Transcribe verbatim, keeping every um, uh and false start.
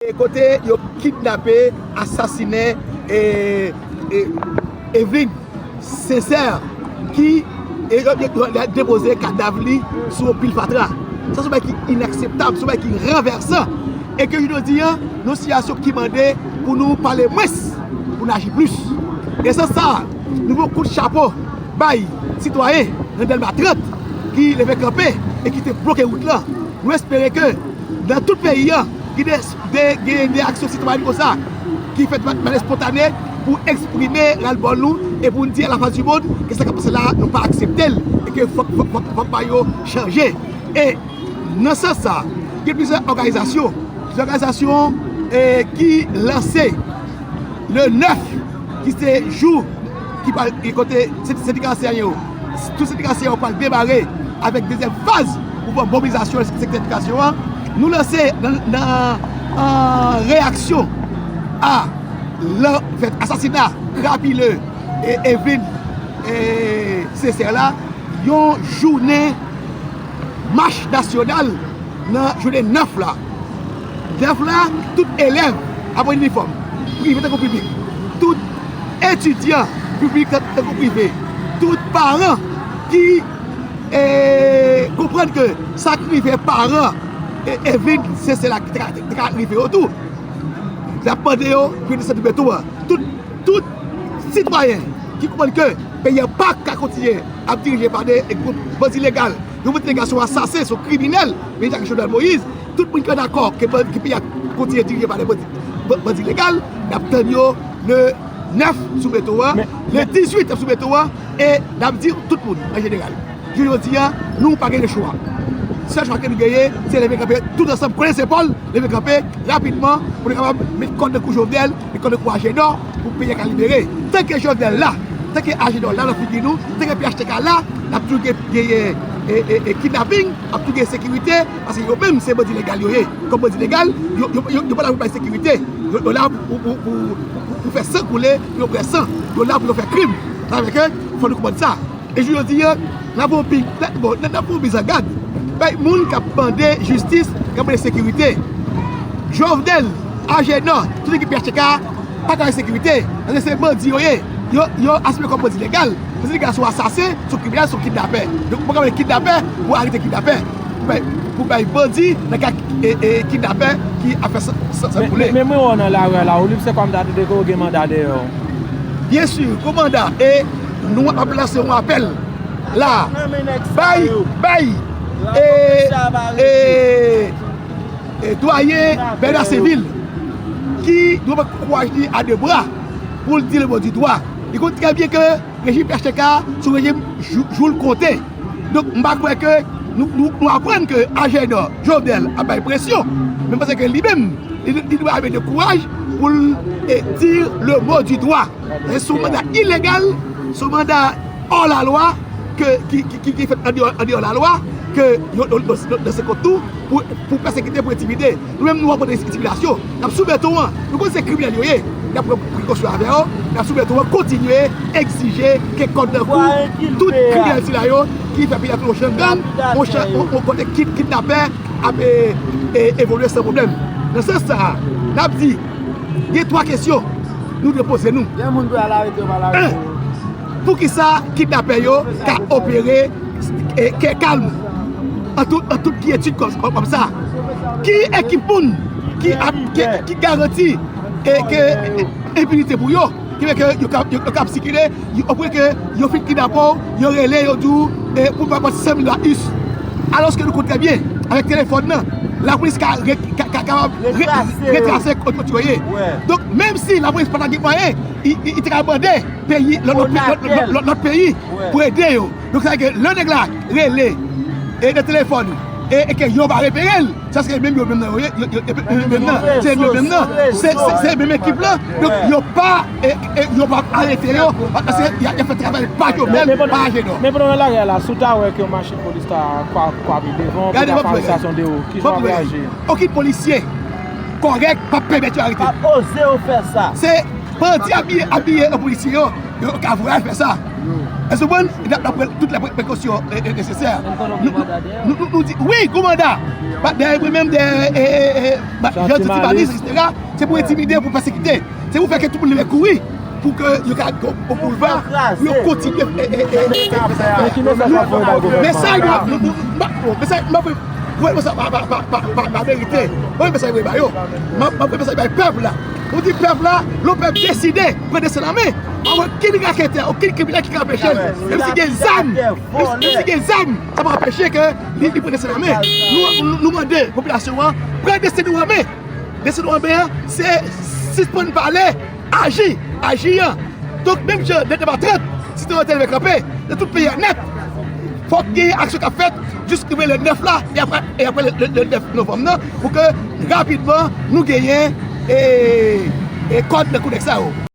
E kote yo kidnape, asasinen e, e, Evelyne Sincère ki e yo, yo, yo depoze kadav li sou yon pil fatra. Sa se yon bagay ki inakseptab, se yon bagay ki ranvèsan. E ke jodi a, nou sitiyasyon ki mande pou nou pale mwens, pou nou aji plis. E sans sa, nou voye yon kout chapo bay sitwayen nan Dèlma trant ki leve kanpe e ki te bloke wout lan. Nou espere ke nan tout peyi a, gen de, de, gen de aksyon sitwayèn konsa ki fèt de manyè espontane pou eksprime ralbòl nou e pou n di a la fas di mond ke sa k ap pase la, nou pa aksepte l e ke fòk, fòk, fòk, fòk bagay yo chanje. E nan sans sa, gen plizyè òganizasyon, plizyè òganizasyon, e, ki lanse le nèf, ki se jou ki pral, e, kote sendika ansèyan yo, tout sendika ansèyan yo pral demare avèk dezyèm faz mouvman mobilizasyon sektè edikasyon an. Nou lanse nan, nan, an reyaksyon a lanfèt asasina krapile e Evelyne e Sincère la, yon jounen mach nasyonal nan jounen nèf la. Nèf la, tout elèv ap an inifòm, prive tankou piblik. Tout etidyan, piblik tankou prive. Tout paran ki, e, konprann ke sa k rive paran e, Evelyne Sincère la te ka, te ka rive yo tou. N ap mande yo pou yo desann sou beton an. Tout, tout sitwayen ki konprann ke peyi a pa ka kontinye ap dirije pa de gwoup bandi legal, yon bandi legal se yon asasen, se yon kriminèl, Prezidan Jovenel Moïse, tout moun ki pa dakò ke ban-, ke peyi a kontinye dirije pa de bandi, ban-, bandi legal, n ap tann yo le nèf sou beton an, le dizuit n ap sou beton an, e n ap di tout moun an jeneral. Jodi a, nou pa gen chwa. Sèl chwa ke nou genyen, se leve kanpe tout ansanm, kole zepòl, leve kanpe rapidman pou nou kapab met kòd nan kou Jovenel, met kòd nan kou Ajenò, pou peyi a ka libere. Tanke Jovenel la, tanke Ajenò la nan figi nou, tanke P H T K la, n ap toujou gen, genyen e, e, e kidnaping, ap toujou gen sekirite, paske yo menm se bandi legal yo ye. Kòm bandi legal, yo, yo, yo, yo pa la pou bay sekirite. Yo, yo la pou, pou, pou, pou, pou fè san koule, pou yo bwè san. Yo la pou yo fè krim. Sa vle di ke fò nou konprann sa. E jodi a, n ap fè yon pi, bon, n ap fè yon mizangad bay moun k ap mande jistis, k ap mande sekirite. Jovenel, Ajenò, tout ekip P H T K pa ka bay sekirite. Paske se bandi yo ye. Yo, yo asime kòm bandi legal. Bandi legal se yon asasen, se yon kriminèl, se yon kidnapè. Donk, ou pa ka mande kidnapè pou arete kidnapè. Pou bay, pou bay bandi nan ka e, e, kidnapè ki ap fè san, san, san koule. Men, men mwen wè w nan lari a la, ou li se kòm ta tande ke w gen manda dèyè w. Byen si, gon manda, e nou ap lanse yon apèl la, bay, bay, e, e, e, dwayen Bernard Civil, ki dwe pran kouraj li a de bra pou l di le mot du doigt. Li konn trè byen ke rejim P H T K se yon rejim jou, jou l konte. Donk, m pa kwè ke nou, nou, nou aprann ke Ajenò Jovenel ap bay presyon, men m panse ke li menm, li, li dwe ame de kouraj pou l, e, di le mot du doigt. Se yon manda ilegal, se yon manda hors la loi, ke, ki, ki, ki, ki fèt andeyò, andeyò lalwa, ke yo, yo, yo, yo lanse kont nou pou, pou pèsekite, pou entimide. Nou menm, nou ankontre entimidasyon. N ap sou beton an. Nou konn se kriminèl yo ye. N ap pran prekosyon avè yo. N ap sou beton an, kontinye egzije ke kòd nan kou tout kriminèl sila yo ki fè peyi a tounen yon chan gang, yon chan, yon, yon kote kid-, kidnapè ap, e, e, evolye san pwoblèm. Nan sans sa a, n ap di, gen twa kesyon nou dwe poze nou. Gen moun dwe al arete yo pa al arete yo. Poukisa kidnapè yo ka opere, e, kè kalm, an tout, an tout kyetid kòm, kòm, kòm sa? Ki ekip moun ki ap, ki, ki garanti, e, ke, e, enpinite pou yo? Ki fè ke yo ka, yo, yo ka ap sikile, yo, apre ke yo fin kidnape w, yo rele, yo di w, e, pou pa pran san mil dola us. Alòske nou konn trè byen, avèk telefòn nan, lapolis ka re-, ka, ka, kapab re-, retrase kote yo ye. Donk, menm si lapolis pa ta gen mwayen, li, li, li te ka mande peyi, lòt, lòt, lòt, lòt, lòt, lòt peyi pou ede yo. Donk, sa vle di ke lè nèg la rele, e, nan telefòn, e, e ke yo pa repere l, se paske menm yo menm nan yo ye, yo, yo, yo, yo menm nan, se yo menm nan, se, se, se menm ekip la. Donk, yo pa, e, e, yo pa arete yo, paske y a, y a fè travay pa yo menm, pa Ajenò. Men pandan nan lari a la, si w ta wè ke yon machin polis ta kwa-, kwape devan w, pou ta fè arestasyon de ou, kijan w ap reyaji? Okenn polisye kòrèk p ap pèmèt yo arete. P ap oze yo fè sa. Se bandi abiye, abiye an polisye yo, yo ka vre fè sa. Èske w konprann? N ap pran tout lè prekosyon nesesè. Nou di wi, gwo manda. Dèyè mwen menm, dèyè Jean Ti Balis, etsetera. Se pou entimide, pou pèsekite. Se pou fè ke tout moun leve kouri. Pou ke yo ka gen yon boulva, pou yo kontinye. Mesaj, mesaj, mwen, mwen, mwen, sa pa verite. Mwen, mesaj, mwen, ba yo. Mwen, mesaj, bay pèp la. Ou di pèp la, le pèp deside, pran desten nan men. Pa gen okenn raketè, okenn kriminèl ki ka anpeche l. Menm si gen zam, menm si gen zam, sa pa anpeche ke li, li pran desten nan men. Nou, nou, nou mande popilasyon an, pran desten nou an men. Desten nou an men an, se sispann pale, aji, aji an. Donk, menm jan de nèf a trant, sitwayen te leve kanpe, nan tout peyi a nèt, fòk gen aksyon k ap fèt, jis rive le nèf la, e apre, e apre le, le, le nèf novanm nan, pou ke rapidman nou genyen, e, e kòd nan kou nèg sa yo.